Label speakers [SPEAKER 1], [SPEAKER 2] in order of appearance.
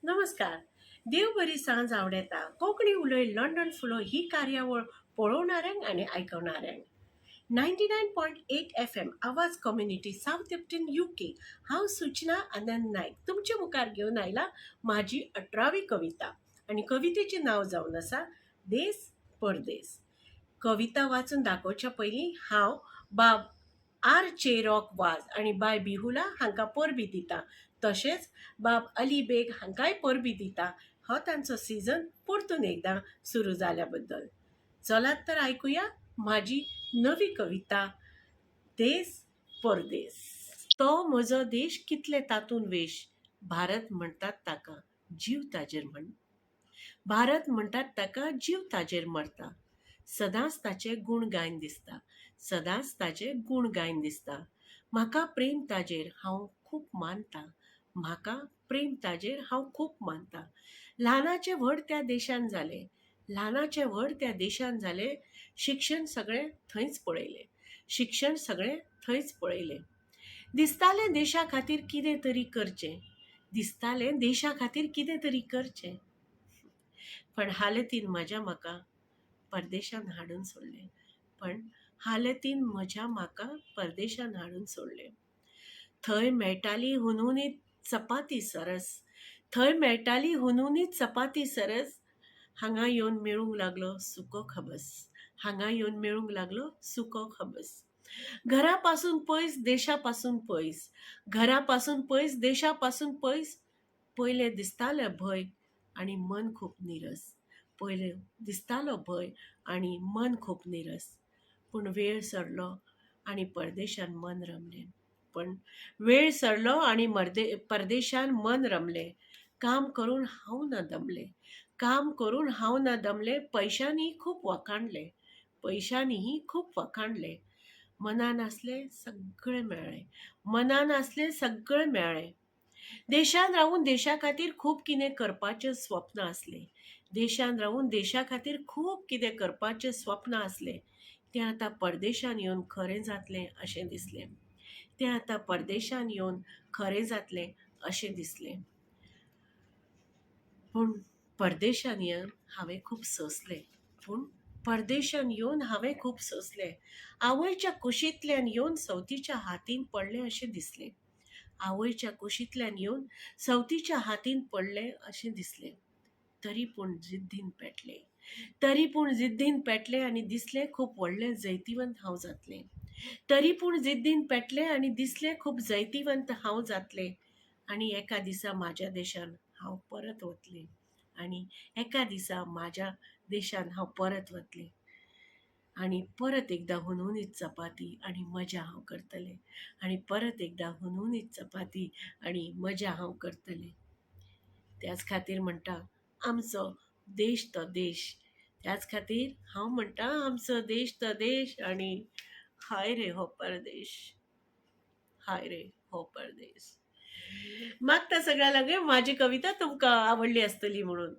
[SPEAKER 1] नमस्कार. देव बरी सांज आवडेता कोंकणी उलय लंडन फुलो ही कार्यावळ पळोवणाऱ्यांक आनी आयकणाऱ्यांक. 99.8 FM आवाज कम्युनिटी, सावथहॅम्प्टन, UK. हांव सूचना आनंद नायक तुमचे मुखार घेवन आयला म्हाजी 18वी कविता आनी कवितेचें नांव जावन आसा देस परदेस. कविता वाचून दाखोवच्या पयलीं हांव बाब आर चेरॉक वाज आनी बाय बिहुला हांकां परबीं दिता. तशेंच बाब अली बेग हांकांय परबीं दिता, हो तांचो सिजन परतून एकदां सुरू जाल्या बद्दल. चलात तर, आयकुया म्हाजी नवी कविता देस परदेस. तो म्हजो देश, कितले तातूंत वेश. भारत म्हणटात ताका, जीव ताजेर म्हण. भारत म्हणटात ताका, जीव ताजेर मरता. सदांच ताचे गूण गायन दिसता. सदांच ताचे गूण गायन दिसता. म्हाका प्रेम ताजेर, हांव खूब मानता. म्हाका प्रेम ताजेर, हांव खूब मानता. ल्हानाचे व्हड त्या देशान जाले. ल्हानाचे व्हड त्या देशान जाले. शिक्षण सगळें थंयच पळयलें. शिक्षण सगळें थंयच पळयलें. दिसतालें देशा खातीर कितें तरी करचें. दिसतालें देशा खातीर कितें तरी करचें. पण हालतीन म्हज्या म्हाका परदेशान हाडून सोडलें. पण हालतीन म्हज्या म्हाका परदेशान हाडून सोडलें. थंय मेळटाली हुनहुनीत चपाती सरस. थंय मेळटाली हुनहुनीत चपाती सरस. हांगा येवन मेळूंक लागलो सुको खबस. हांगा येवन मेळूंक लागलो सुको खबस. घरा पासून पयस, देशा पासून पयस. घरा पासून पयस, देशा पासून पयस. पयलें दिसतालें भंय आनी मन खूब निरस. पयलें दिसतालो भंय आनी मन खूब निरस. पूण वेळ सरलो आनी परदेशान मन रमलें. पण वेळ सरलो आनी मर्दे परदेशान मन रमलें. काम करून हांव ना दमलें. काम करून हांव ना दमलें. पयशांनी खूब वखाणलें. पयशांनीही खूब वखाणलें. मनान आसलें सगळें मेळ्ळें. मनान आसलें सगळें मेळ्ळें. देशान रावून देशा खातीर खूब कितें करपाचें स्वप्न आसलें. देशान रावून देशा खातीर खूब कितें करपाचें स्वप्न आसलें. तें आतां परदेशान येवन खरें जातलें अशें दिसलें. तें आतां परदेशान येवन खरें जातलें अशें दिसलें. पूण परदेशान येवन हांवें खूब सोंसलें. पूण परदेशान येवन हांवें खूब सोंसलें. आवयच्या कुशींतल्यान येवन सवतीच्या हातीन पडलें अशें दिसलें. आवयच्या कुशींतल्यान येवन सवतीच्या हातीन पडलें अशें दिसलें. तरी पूण जिद्दीन पेटलें. तरी पूण जिद्दीन पेटलें आनी दिसलें खूब व्हडलें जैतिवंत हांव जातलें. तरी पूण जिद्दीन पेटलें आनी दिसलें खूब जैतिवंत हांव जातलें आनी एका दिसा म्हाज्या देशान हांव परत वतलें. आनी एका दिसा म्हाज्या देशान हांव परत वतलें आनी परत एकदां हुनहुनीत चपाती आनी मजा हांव करतलें. आनी परत एकदां हुनहुनीत चपाती आनी मजा हांव करतलें. त्याच खातीर म्हणटा, आमचो देश तो देश. त्याच खातीर हांव म्हणटा, आमचो देश तो देश आनी हाय रे हो परदेश. हाय रे हो परदेश. मागता सगळ्या लागीं, माझी कविता तुमकां आवडली आसतली म्हणून.